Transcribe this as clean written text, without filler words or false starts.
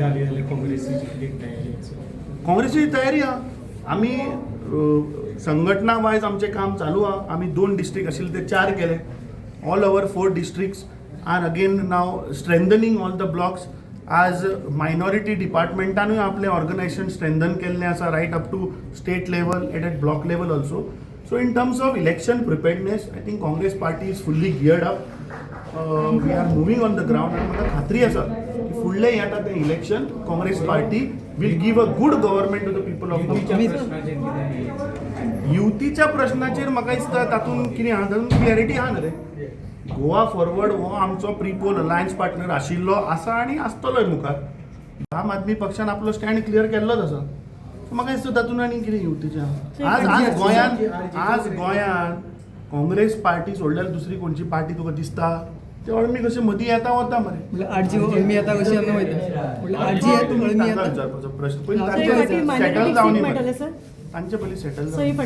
जाली जाल्यार काँग्रेसीची कितें तयारी आसा? काँग्रेसीची तयारी आहा. आमी संघटना वायज आमचें काम चालू आहा. आमी दोन डिस्ट्रिक्ट आशिल्ले ते चार केले. All our four districts are again now strengthening all the blocks. आज मायनॉरिटी डिपार्टमेंटानूय आपलें ऑर्गनायझेशन स्ट्रेंथन केल्लें आसा, right up to state level, at block level also. So in terms of election preparedness, I think Congress party is fully geared up. We are moving on the ground आनी म्हाका खात्री आसा की फुडलें येता तें election Congress party will give a good government to the people of युतीच्या प्रश्नाचेर कितें? युतीच्या प्रश्नाचेर म्हाका दिसता तातूंत कितें आहा, तातूंत क्लॅरिटी आहा न्ही रे. गोवा फॉरवर्ड हो आमचो प्रिपोल अलायन्स पार्टनर आशिल्लो, आसा आनी आसतलोय मुखार. आम आदमी पक्षान आपलो स्टँड क्लियर केल्लोच आसा. सो म्हाका दिसता तातूंत आनी कितें युतीचें आहा? आज आज गोंयांत काँग्रेस पार्टी सोडल्यार दुसरी खंयची पार्टी तुका दिसता? ते अळमी कशे मदीं येता वता मरे. म्हणल्यार आरजी अळमी येता कशी आमी वयता, म्हणल्यार आरजी अळमी तांकां येता. विचारपाचो प्रश्न पयलीं. सई तांचे फाटीं सेटल minority जावनी सीट मरे. मेळटलें सर? तांचे पयलीं सेटल सई जावनी.